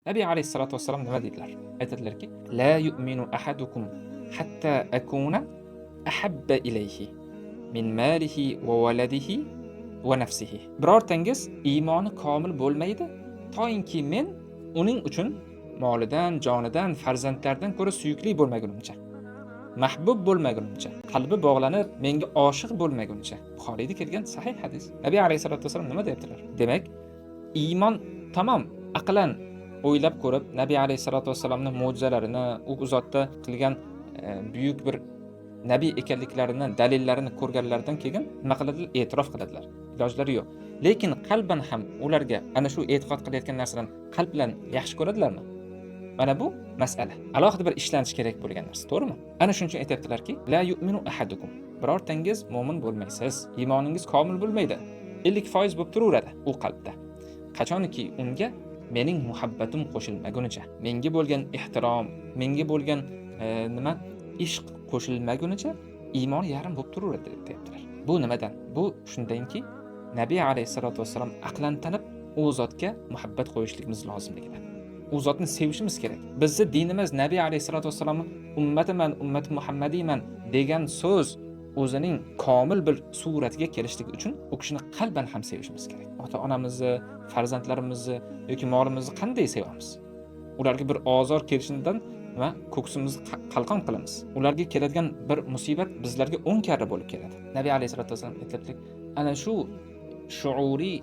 Nabiy alayhissalotu vassalom nima deydilar? Aytadilarki: "La yu'minu ahadukum hatta akuna ahabba ilayhi min malihi va waladihi va nafsihi." Birortangiz iymoni komil bo'lmaydi, toinki men uning uchun molidan, jonidan, farzandlaridan ko'ra suyukli bo'lmagunimcha, mahbub bo'lmagunimcha, qalbi bog'lanib menga oshiq bo'lmaguncha. Buxoriyda kelgan sahih hadis. Nabiy alayhissalotu vassalom nima deyaptilar? Demak, iymon tamom aqlan o'ylab ko'rib, Nabiy alayhissalotu vassalomni mo'jizalarini, u zotda qilgan buyuk bir nabiy ekanliklarini dalillarini ko'rganlaridan keyin nima qiladilar? E'tirof qiladilar. Ilojlari yo'q. Lekin qalban ham ularga ana shu e'tiqod qilayotgan narsadan qalb bilan yaxshi ko'radilarmi? Mana bu masala. Alohida bir ishlanishi kerak bo'lgan narsa, to'g'rimi? Ana shuning uchun aytyaptilarki: "La yu'minu ahadukum." Birortangiz mo'min bo'lmaysiz. Iymoningiz komil bo'lmaydi. 50% bo'lib turaveradi u qalbda. Qachonki unga mening muhabbatim qo'shilmagunicha, menga bo'lgan ehtirom, menga bo'lgan nima, ishq qo'shilmagunicha iymon yarim bo'lib turaveradi, deyaptilar. Bu nimadan? Bu shundanki, Nabiy alayhissalotu vassalom aqlan tanib, u zotga muhabbat qo'yishligimiz lozimligidan. U zotni sevishimiz kerak. Bizni dinimiz Nabiy alayhissalotu vassalomni ummatiman, ummati Muhammadiyman degan so'z o'zining komil bir suratiga kelishligi uchun u kishini qalban ham sevishimiz kerak. Ota-onamizni, farzandlarimizni yoki molimizni qanday sevamiz? Ularga bir ozor kelishidan nima, ko'ksimizni qalqon qilamiz. Ularga keladigan bir musibat bizlarga 10 karra bo'lib keladi. Nabiy alayhissalotu vassalom aytyaptilar, ana shu shuuriy,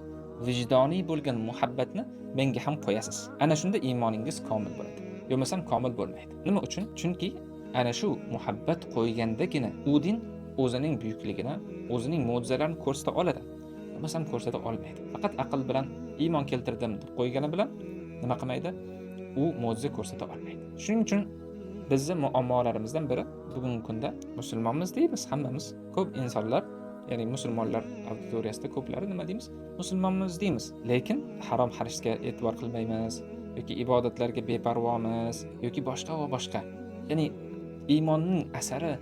vijdoniy bo'lgan muhabbatni menga ham qo'yasiz. Ana shunda iymoningiz komil bo'ladi. Bo'lmasam komil bo'lmaydi. Nima uchun? Chunki ana shu muhabbat qo'ygandagina u din o'zining buyukligini, o'zining mo'jizalarini ko'rsata oladi. Bo'lmasam ko'rsata olmaydi. Faqat aql bilan iymon keltirdim deb qo'ygani bilan nima qilmaydi? U mo'jiza ko'rsata olmaydi. Shuning uchun bizni muammolarimizdan biri bugungi kunda musulmonmiz deymiz hammamiz. Ko'p insonlar, ya'ni musulmonlar auditoriyasida ko'plari nima deymiz? Musulmonmiz deymiz, lekin harom harishga e'tibor qilmaymiz yoki ibodatlarga beparvomiz yoki boshqa va boshqa. Ya'ni iymonning asari,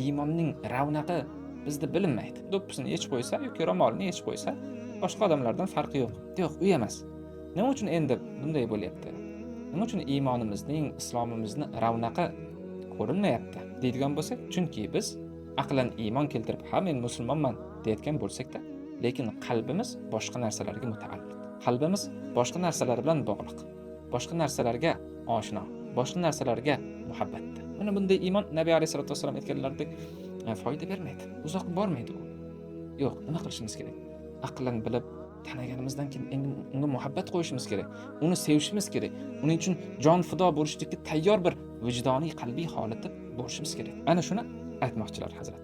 iymonning ravnaqi bizda bilinmaydi. Do'ppisini yechib qo'ysa yoki ro'molini yechib qo'ysa, boshqa odamlardan farqi yo'q. Yo'q, u emas. Nima uchun endi bunday bo'lyapti? Nima uchun iymonimizning, islomimizni ravnaqi ko'rinmayapti deydigan bo'lsak, chunki biz aqlan iymon keltirib, ha, men musulmonman deyotgan bo'lsak-da, lekin qalbimiz boshqa narsalarga mutaalliq. Qalbimiz boshqa narsalar bilan bog'liq. Boshqa narsalarga oshino, boshqa narsalarga muhabbatda. Mana bunday iymon Nabiy alayhisolatu vassalom aytganlaridek foyda bermaydi. Uzoq bormaydi u. Yo'q, nima qilishimiz kerak? Aqlan bilib, taniganimizdan keyin endi unga muhabbat qo'yishimiz kerak. Uni sevishimiz kerak. Uning uchun jon fido bo'lishlikka tayyor bir vijdoniy, qalbiy holatda bo'lishimiz kerak. Ana shuni aytmoqchilar hazrat.